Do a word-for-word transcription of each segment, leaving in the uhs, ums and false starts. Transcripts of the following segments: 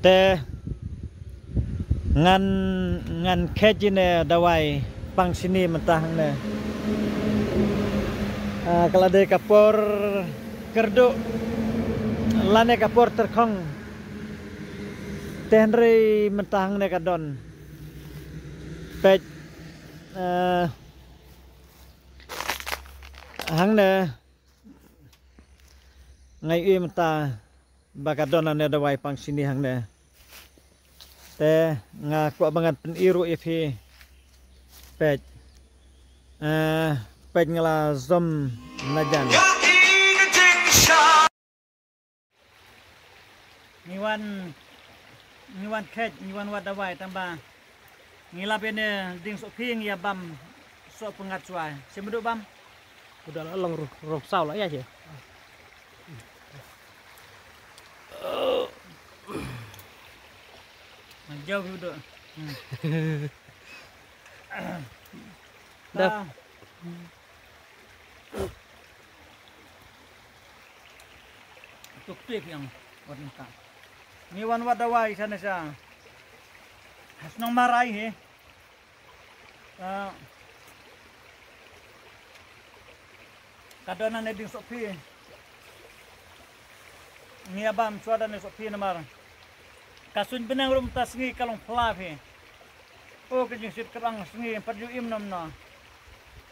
Te ngan, ngan khet ïa ine i dawai pang shini mynta hangne. Ah, ka la dei ka por kyrduh lane ka por tyrkhong. Te hynrei mynta hangne ka don. Peit, eh, hangne nga ïohi mynta ba ka don ine i dawai pang shini hangne. Te nga kwah ba ngan pyni ruh ïa phi. Peit. Eh, peit nga la zom na jan. Ngi wan, ngi wan khet, ngi wan wad dawai tang ba ngi lap ïa ine i diengsohphi, ngi ïa bam soh pyngngad shuwa. Shem u duh bam? U da la long ru-, rong saw la ïa shi. Nga jaw phi u duh. Hmm. Da. Tuk tik yang wat nangta. Ngi wan wad dawai shane sha. Ha shnong Marai hi. Ah, ka don ine i diengsohphi. Ngi ïa bam shuwa da ine i sohphi namar ka suiñ bneng ruh mynta sngi ka long phylla phi. O ka jingshit kyrpang sngi pat ju im namar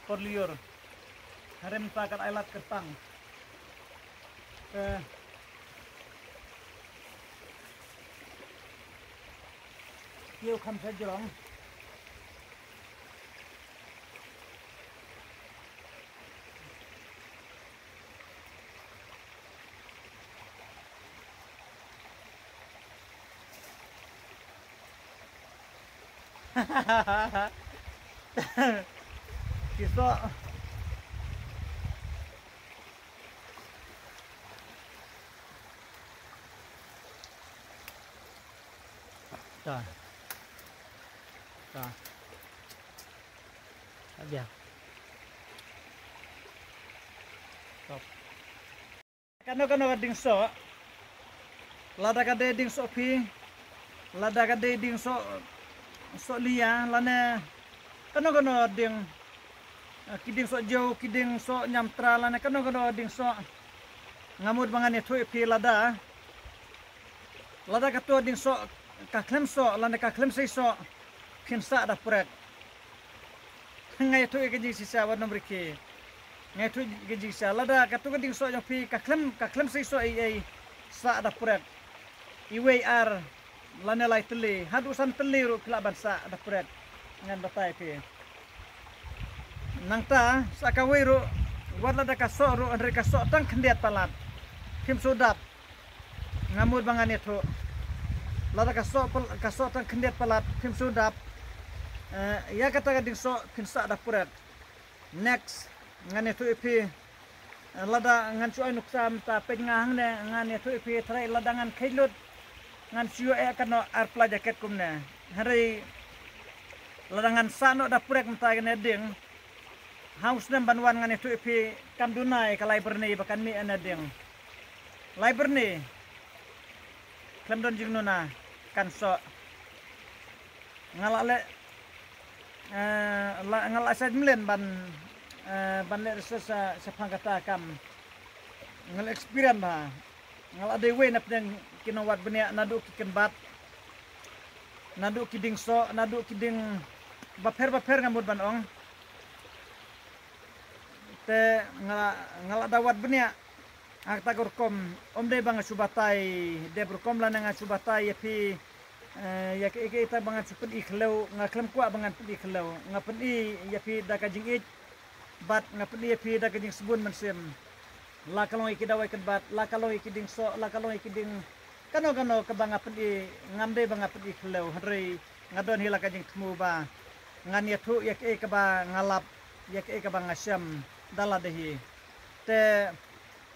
por lyiur. Hynrei mynta ka ai lad kyrpang. Eh. Kiew kham sha jrong. Ki soh. Ta. Ta. Abia. Stop. Kano kano ka diengsoh. Lada ka dei diengsohphi. Lada ka dei diengsoh, soh lia, lane kano kano dieng, eh, ki diengsoh jew, ki diengsoh ñiamtra, lane kano kano diengsoh. Nga mut ba ngan ïathuh ïa phi lada. Lada kato diengsoh ka khlem soh, lane ka khlem sei soh, phin sah da puræt. Nga ïathuh ïa ka jingshisha wat nym rkhie. Nga ïathuh ïa ka jingshisha. Lada kato ka diengsoh jong phi ka khlem, ka khlem sei soh ei ei, sah da puræt. Iwei ar lane lai tylli, haduh san tylli ruh phi lah ban sah da puræt. Ngan batai phi. Nangta, sa kawei ruh, wat lada ka soh ruh, hynrei ka soh tang khyndiat palat. Phim shu dap. Nga mut ba ngan ïathuh. Lada ka soh pal-, ka soh tang khyndiat palat, phim shu dap. Eh, ïa kata ka diengsoh, phin sah da puræt. Next, ngan ïathuh ïa phi. Eh, lada ngan shu ai nuksa mynta peit nga hangne, ngan ïathuh ïa phi trai lada ngan kheiñ lut. Ngan shu ïoh eh kano ar pla jaket kumne. Hynrei lada ngan sah noh da puræt mynta kane dieng. Ha u snem ban wan ngan ïathuh ïa phi kam duna ïa ka lai byrni ba kan mih ïa kane dieng. Lai byrni. Khlem don jingnuna kan soh. Nga la leh, eh, la, nga la shait mlien ban, eh, ban leh research sha, shaphang kata kam. Nga la experience bha. Nga la dei wei na pdeng ki nongwad bniah naduh ki kynbat. Naduh ki diengsoh, naduh ki dieng bapher bapher nga mut ban ong. Te nga, nga la da wad bniah. Ha kata ka rukom, ym dei ba nga shu batai dep rukom lane nga shu batai ïa phi, eh, ïa kaei kaei ta ba ngan shu pyni khlem, nga khlem kwah ba ngan pyni khlem, nga pyni ïa phi da ka jingïeit, bad nga pyni ïa phi da ka jingsbun mynsiem. La ka long ïa ki dawai kynbat, la ka long ïa ki diengsoh, la ka long ïa ki dieng kano kano kaba nga pyni, ngam dei ba nga pyni khlem, hynrei nga don hi la ka jingthmu ba ngan ïathuh ïa kaei kaba nga lap, ïa kaei kaba nga shem da lade hi. Te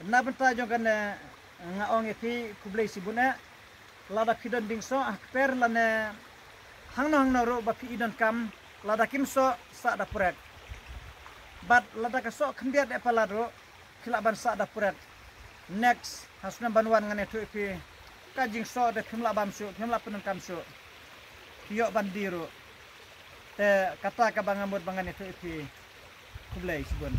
na bynta jong kane nga ong ïa phi khublei shibun eh. Lada phi don diengsoh ha kper lane hangno hangno ruh ba phi i donkam, lada kim soh sah da puræt. Bad lada ka soh khyndiat eh palat ruh phi lah ban sah da puræt. Next, ha snem ban wan ngan ïathuh ïa phi. Ka jingsoh te phim lah bam shuh, phim lah pyndonkam shuh. Phi ïoh ban die ruh. Te kata kaba nga mut ba ngan ïathuh ïa phi. Khublei shibun.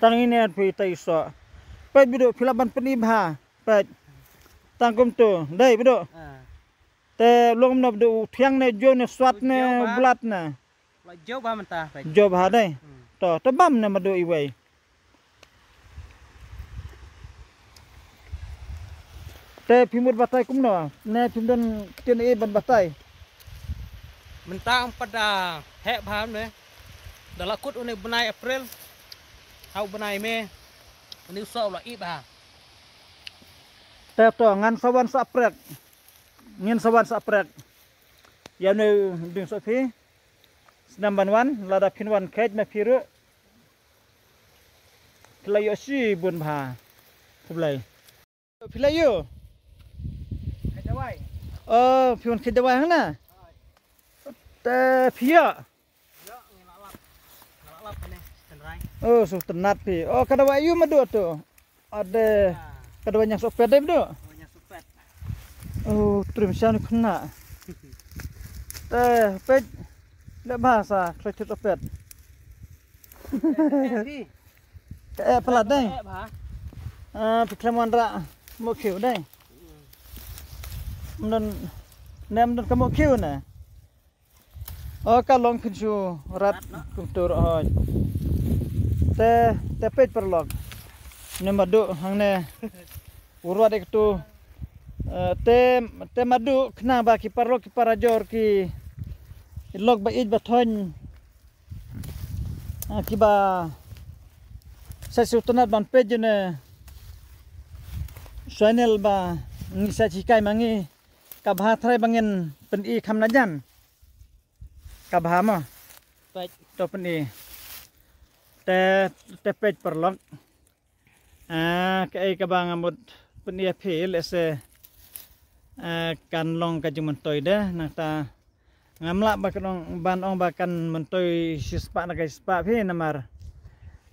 Tang ine phi tai so. Peit Bdu, phi lah ban pyni bha. Peit. Tang kumtu. Dei Bdu. Ah. Te long no Bdu, thiang ne jo ne swat ne, jo bha. Blat ne. La jo bha mynta, peit. Jo bha dei. Hmm. To, to bam ne Madu iwei. Te phi mut batai kumno? Ne phim don ktien ei ban batai. Mynta ym pat da heh bha ne. Da la kut une bnai April. Ha u bnai May. Une u soh u la ih bha. Te to ngan sa wan sa prek. Ngin sa wan sa prek. Ïa une u dieng soh phi. Snem ban wan, lada phin wan kheit na phi ruh. Phi la ïoh shibun bha. Khublei. Phi la ïoh. Kheit dawai. Oh, phi wan kheit dawai hang na. Te phi ïoh. Ïoh, ngi la lap. Ngi la lap ne, tynrai. Oh, shu tynat phi. Oh, ka dawai ïoh Madu to. Ade. Ah. Ka dawai ñiang sohpet dei Madu. Oh, ñiang sohpet. Oh, trim sha ni khna. Te peit. Le bha sa khlei thut sohpet. Eh, eh, phi. Ka eh palat dei. Eh, bha. Ah, phi khlem wanrah mo khiew dei. Hmm. Mdon, ne mdon ka mo khiew ne. O ka long phin shu rat. Rat, no? Kumtu ruh hoi. Te, te peit paralok. Ne Madu hangne. U ruat ïa katu. Eh, te, te Madu khnang ba ki paralok ki parajor ki lok ba ïeit ba thoiñ. Ah, kiba sa shu tynnat ban peit ïa une u channel ba ngi sa hikai ma ngi. Ka bha trai ba ngin pyni kham na jan. Ka bha mo. Peit. To pyni. Te, te peit paralok. Ah, kaei kaba nga mut pyni ïa phi lehse, ah, kan long ka jingmyntoi de, nangta ngam lah ba kan ong, ban ong ba kan myntoi shispah na ka shispah phi namar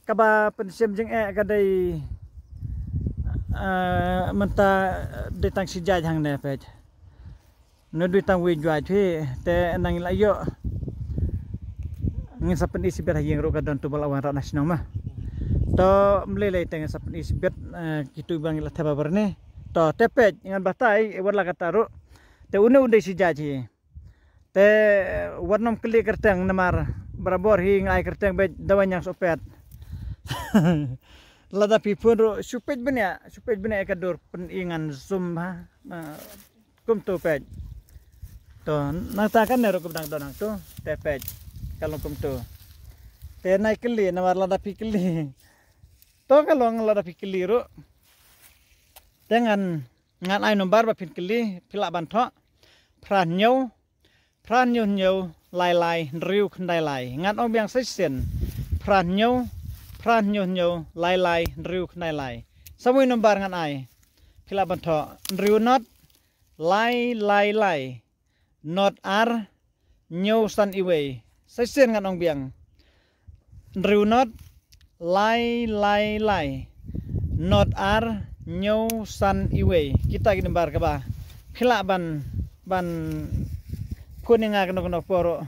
kaba pynshem jingeh ka dei, ah, mynta dei tang shi jait hangne peit. Ngi dei tang wei jwai te, te nang la ïoh. Ngin sa pyni shibit ha ïing ruh ka don tu ba la wanrah na shnong ma. To mlei lei te ngin sa pyni shibit, eh, kitu ba ngi la thep ha bor ne. To te peit ngan batai wat la kata ruh. Te une u dei shi jait hi. Te wat nym kylli kyrteng namar barabor hi nga ai kyrteng beit dawai ñiang sohpet. Lada phi phone ruh shu peit bniah, shu peit bniah ka dur pyni ngan zoom ha. Eh, Kumtu peit. To, nangta kane ruh kaba dang don hangtu, te peit. Ka long kumtu. Te nai kylli, namar lada phi kylli. To ka long lada phi kylli ruh. Te ngan, ngan ai number ba phin kylli, phi lah ban thoh. Phra hynñiew, phra hynñiew hynñiew, lai lai, hynriew khyndai lai. Ngan ong biang sa shisien. Phra hynñiew, phra hynñiew hynñiew, lai lai, hynriew khyndai lai. Sa wei number ngan ai. Phi lah ban thoh. Hynriew not, lai lai lai, not ar, hynñiew san iwei. Sa shisien ngan ong biang. Hynriew not, lai lai lai, not ar, hynñiew san iwei. Kita ki number kaba phi lah ban, ban phone ïa nga kano kano por ruh.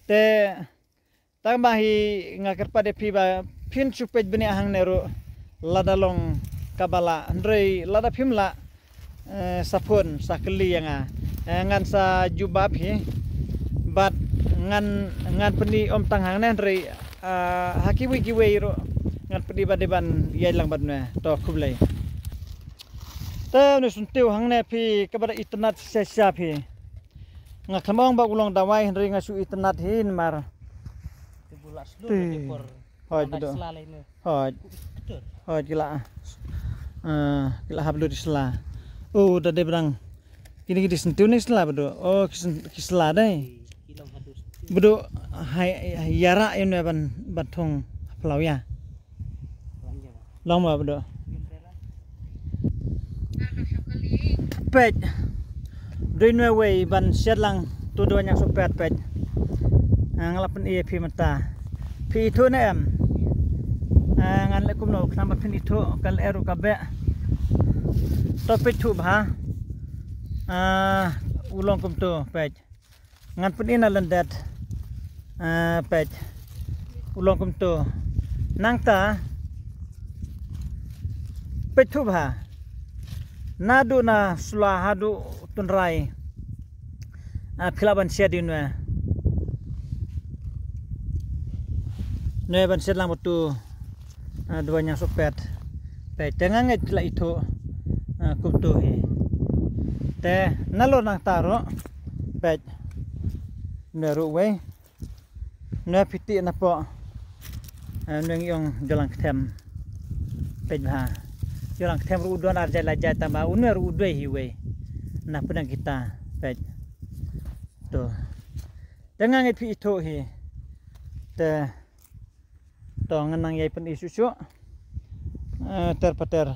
Te tang ba hi nga kyrpad ïa phi ba phin shu peit bniah hangne ruh lada long kaba lah, hynrei lada phim lah, eh, sa phone sa kylli ïa nga. Eh, ngan sa jubab hi bad ngan, ngan pyni ym tang hangne hynrei, ah, ha kiwei kiwei ruh ngan pyni ba dei ban ïaid lang bad ne. To khublei. Te une u syntiew hangne phi kaba da itynnad shisha shisha phi. Nga khlem ong ba u long dawai hynrei nga shu itynnad hi namar. Te bu la slu. Te. Te por. Hoi, anda betul. Sla lai ne. Hoi. Betul. Hoi, ki la. Eh, ki la hap lut sla. Oh, da dei ba dang. Kine ki dei syntiew ne sla Bdu. Oh, ki syn-, ki sla dei. Ki long haduh syntiew. Bdu, hai, hai, ïarap ïa une ban, ban thung ha phyllaw ïa. Long ma bdo. Peit. Doi nwe wei ban shet lang tu dawai ñiangsohpet peit. Ah, nga la pyni ïa phi mynta. Phi ithuh ne em? Ah, ngan leh kumno khnang ba phin ithuh ka lyer ruh ka beh. To peit thuh bha. Ah, u long kumto peit. Ngan pyni na lyndet. Ah, peit. U long kumto. Nangta. Peit thuh bha. Naduh na sla haduh tynrai. Ah, phi lah ban shet ïa nwe. Nwe ban shet lang bad tu. Ah, dawai ñiangsohpet. Peit te nga ngeit phi lah ithuh. Ah, kumto hi. Te nalor nangta ruh. Peit. Nwe ruh wei. Nwe phi tih na poh. Ah, nwe ngi ong jolang kthem. Peit bha. Jolang kthem ruh u don ar jait lai jait tang ba u nwe ruh u dwei hi wei. Na pdeng kita. Peit. To. Te nga ngeit phi ithuh hi. Te. To ngan nang ïai pyni shuh shuh. Eh, ter pater.